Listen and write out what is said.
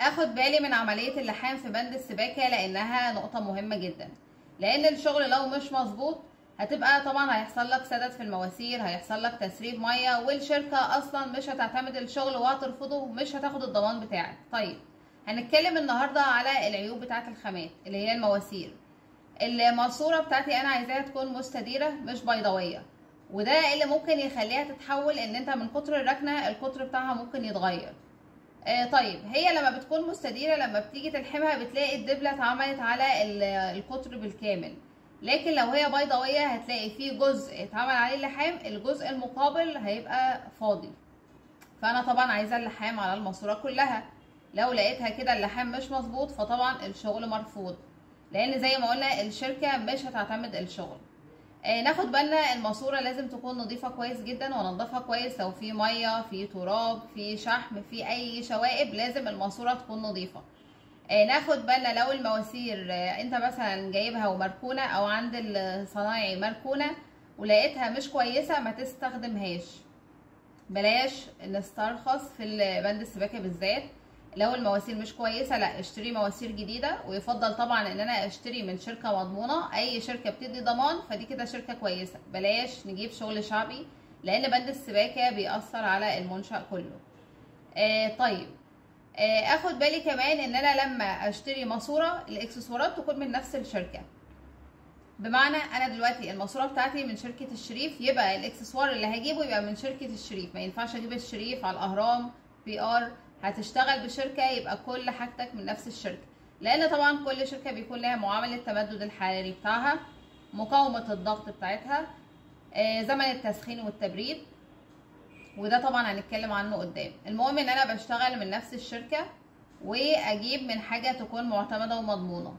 اخد بالي من عملية اللحام في بند السباكة لانها نقطة مهمة جدا، لان الشغل لو مش مظبوط هتبقى طبعا هيحصل لك سدد في المواسير، هيحصل لك تسريب مية، والشركة اصلا مش هتعتمد الشغل وهترفضه ومش هتاخد الضمان بتاعك. طيب هنتكلم النهارده على العيوب بتاعه الخامات اللي هي المواسير. الماسورة بتاعتي انا عايزاها تكون مستديره مش بيضاويه، وده اللي ممكن يخليها تتحول ان انت من كتر الركنه القطر بتاعها ممكن يتغير. طيب هي لما بتكون مستديره لما بتيجي تلحمها بتلاقي الدبله اتعملت على القطر بالكامل، لكن لو هي بيضاويه هتلاقي فيه جزء اتعمل عليه اللحام، الجزء المقابل هيبقى فاضي. فانا طبعا عايزه اللحام على الماسورة كلها، لو لقيتها كده اللحام مش مظبوط فطبعا الشغل مرفوض، لان زي ما قلنا الشركة مش هتعتمد الشغل. ناخد بالنا الماسورة لازم تكون نظيفة كويس جدا وننضفها كويس، لو في مية، في تراب، في شحم، في اي شوائب لازم الماسورة تكون نظيفة. ناخد بالنا لو المواسير انت مثلا جايبها ومركونه او عند الصنايعي مركونة ولقيتها مش كويسة ما تستخدمهاش، بلاش نسترخص في بند السباكه بالذات. لو المواسير مش كويسة لا اشتري مواسير جديدة، ويفضل طبعا ان انا اشتري من شركة مضمونه، اي شركة بتدي ضمان فدي كده شركة كويسة، بلاش نجيب شغل شعبي لان بند السباكه بيأثر على المنشأ كله. طيب اخد بالي كمان ان انا لما اشتري ماسوره الاكسسوارات تكون من نفس الشركة، بمعنى انا دلوقتي الماسورة بتاعتي من شركة الشريف، يبقى الاكسسوار اللي هجيبه يبقى من شركة الشريف، ما ينفعش اجيب الشريف على الاهرام بي ار. هتشتغل بشركه يبقى كل حاجتك من نفس الشركة، لان طبعا كل شركة بيكون لها معاملة التمدد الحراري بتاعها، مقاومة الضغط بتاعتها، زمن التسخين والتبريد، وده طبعا هنتكلم عنه قدام. المهم ان انا بشتغل من نفس الشركة واجيب من حاجة تكون معتمدة ومضمونه.